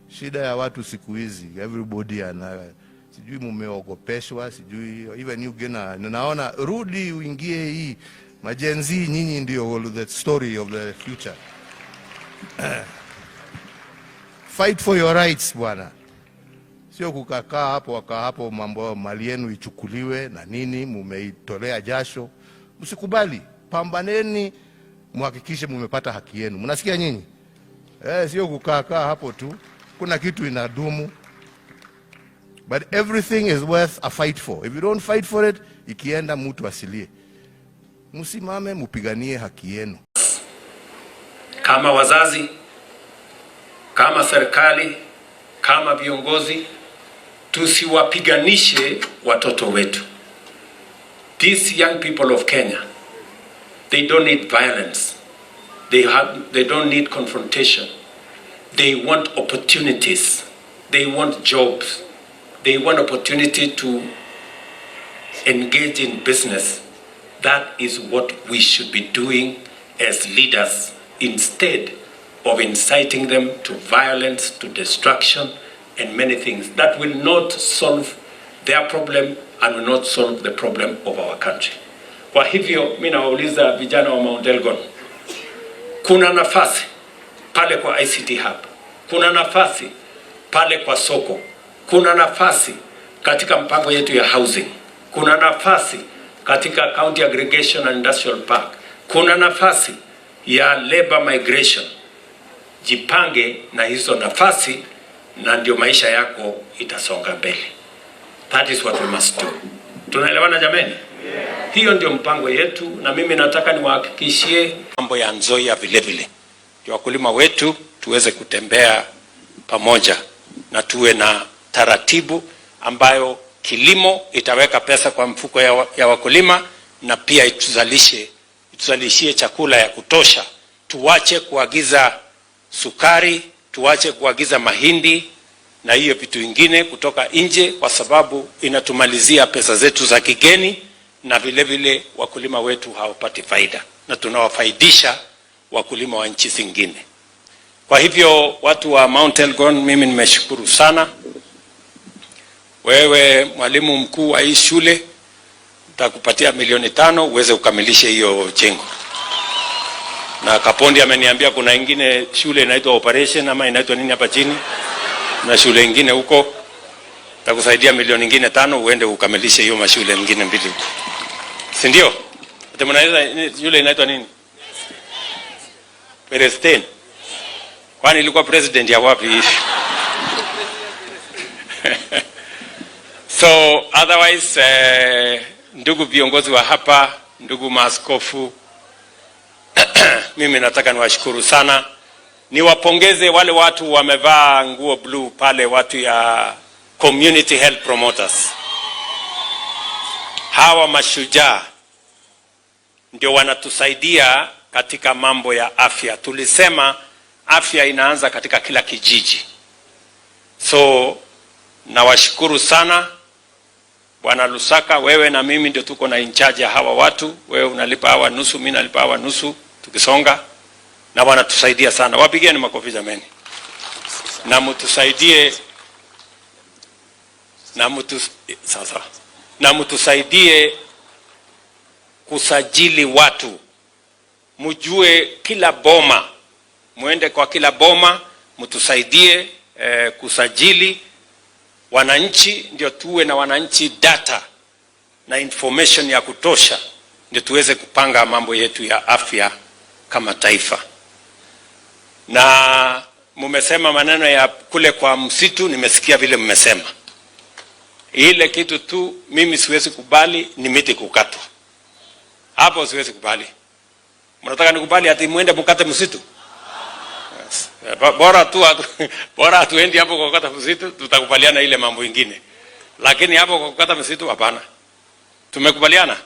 Shida ya watu siku hizi, everybody ana, sijui mumeogopeshwa, sijui even you gena, naona rudi uingie hii ma-Gen Z, nyinyi ndio the story of the future. Fight for your rights, bwana, sio kukakaa hapo wakaa hapo, mambo mali yenu ichukuliwe na nini, mumeitolea jasho. Msikubali, pambaneni, muhakikishe mumepata haki yenu. Mnasikia nyinyi? Eh, sio kukaa kaa hapo tu, kuna kitu inadumu. But everything is worth a fight for. If you don't fight for it, ikienda mtu asilie. Msimame mupiganie haki yenu. Kama wazazi, kama serikali, kama viongozi, tusiwapiganishe watoto wetu. These young people of Kenya, they don't need violence. They don't need confrontation. They want opportunities. They want jobs. They want opportunity to engage in business. That is what we should be doing as leaders instead of inciting them to violence, to destruction, and many things that will not solve their problem and will not solve the problem of our country. Kwa hivyo mi nawauliza vijana wa Mount Elgon, kuna nafasi pale kwa ICT Hub, kuna nafasi pale kwa soko, kuna nafasi katika mpango yetu ya housing, kuna nafasi katika County Aggregation and Industrial Park, kuna nafasi ya labor migration. Jipange na hizo nafasi, na ndio maisha yako itasonga mbele. That is what we must do. Tunaelewana jameni? Hiyo ndio mpango yetu, na mimi nataka niwahakikishie mambo ya Nzoia vile vile, ndio wakulima wetu tuweze kutembea pamoja na tuwe na taratibu ambayo kilimo itaweka pesa kwa mfuko ya wakulima na pia ituzalishie chakula ya kutosha. Tuwache kuagiza sukari, tuwache kuagiza mahindi na hiyo vitu vingine kutoka nje, kwa sababu inatumalizia pesa zetu za kigeni, na vile vile wakulima wetu hawapati faida na tunawafaidisha wakulima wa nchi zingine. Kwa hivyo watu wa Mount Elgon, mimi nimeshukuru sana. Wewe mwalimu mkuu wa hii shule, nitakupatia milioni 5 uweze kukamilisha hiyo jengo. Na Kapondi ameniambia kuna ingine shule inaitwa Operation ama inaitwa nini hapa chini, na shule ingine huko, takusaidia milioni ingine 5 uende ukamilishe hiyo mashule mengine mbili huko, si ndio? Ati mnaweza shule inaitwa nini? Palestine. Kwani ilikuwa president ya wapi hii? So otherwise, ndugu viongozi wa hapa, ndugu maaskofu, mimi nataka niwashukuru sana, niwapongeze wale watu wamevaa nguo blue pale, watu ya community health promoters. Hawa mashujaa ndio wanatusaidia katika mambo ya afya. Tulisema afya inaanza katika kila kijiji, so nawashukuru sana Bwana Lusaka, wewe na mimi ndio tuko na in charge ya hawa watu. Wewe unalipa hawa nusu, mimi nalipa hawa nusu, tukisonga na wanatusaidia sana. Wapigieni makofi jameni, na mtusaidie na mtu sasa, na mtusaidie kusajili watu, mjue kila boma, muende kwa kila boma mtusaidie kusajili wananchi, ndio tuwe na wananchi data na information ya kutosha, ndio tuweze kupanga mambo yetu ya afya kama taifa. Na mumesema maneno ya kule kwa msitu, nimesikia vile mmesema. Ile kitu tu mimi siwezi kubali ni miti kukatwa, hapo siwezi kubali. Mnataka nikubali ati muende mukate msitu? Yes. Bora tu bora hatuendi hapo kwa kukata msitu, tutakubaliana ile mambo ingine, lakini hapo kwa kukata msitu hapana. Tumekubaliana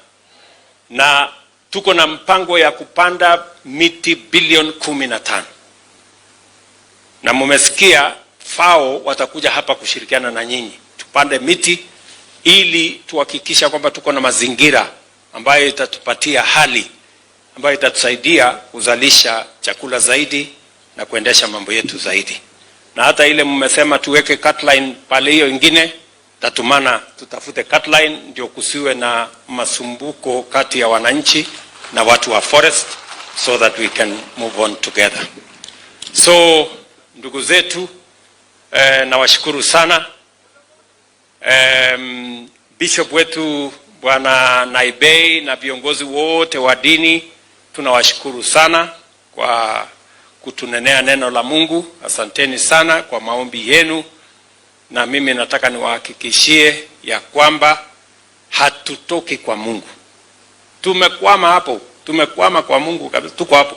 na tuko na mpango ya kupanda miti bilioni 15 na mumesikia FAO watakuja hapa kushirikiana na nyinyi tupande miti ili tuhakikisha kwamba tuko na mazingira ambayo itatupatia hali ambayo itatusaidia kuzalisha chakula zaidi na kuendesha mambo yetu zaidi. Na Na hata ile mmesema tuweke cut line pale, hiyo ingine tatumana tutafute cut line ndio kusiwe na masumbuko kati ya wananchi na watu wa forest so that we can move on together. So ndugu zetu, nawashukuru sana, Bishop wetu Bwana Naibei na viongozi wote wa dini, tunawashukuru sana kwa kutunenea neno la Mungu. Asanteni sana kwa maombi yenu, na mimi nataka niwahakikishie ya kwamba hatutoki kwa Mungu. Tumekwama hapo, tumekwama kwa Mungu kabisa, tuko hapo.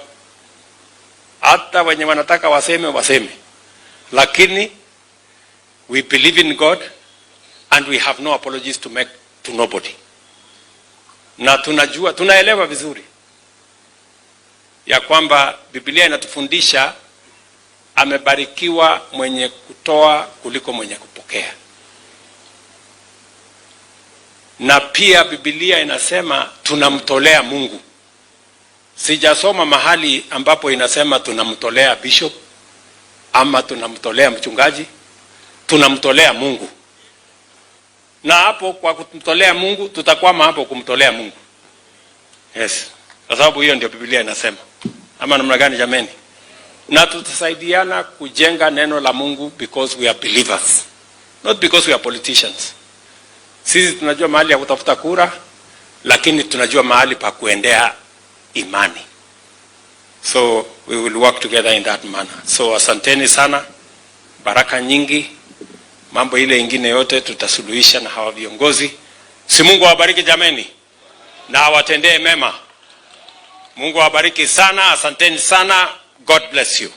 Hata wenye wanataka waseme waseme, lakini we believe in God and we have no apologies to make to nobody. Na tunajua, tunaelewa vizuri ya kwamba Biblia inatufundisha amebarikiwa mwenye kutoa kuliko mwenye kupokea, na pia Biblia inasema tunamtolea Mungu. Sijasoma mahali ambapo inasema tunamtolea bishop ama tunamtolea mchungaji, tunamtolea Mungu. Na hapo kwa kumtolea Mungu tutakwama hapo kumtolea Mungu. Yes, kwa sababu hiyo ndio Biblia inasema. Ama namna gani jameni? Na tutasaidiana kujenga neno la Mungu because we are believers, not because we are politicians. Sisi tunajua mahali ya kutafuta kura, lakini tunajua mahali pa kuendea imani. So we will work together in that manner. So asanteni sana, baraka nyingi. Mambo ile ingine yote tutasuluhisha na hawa viongozi. Si Mungu awabariki jameni, na awatendee mema. Mungu awabariki sana, asanteni sana. God bless you.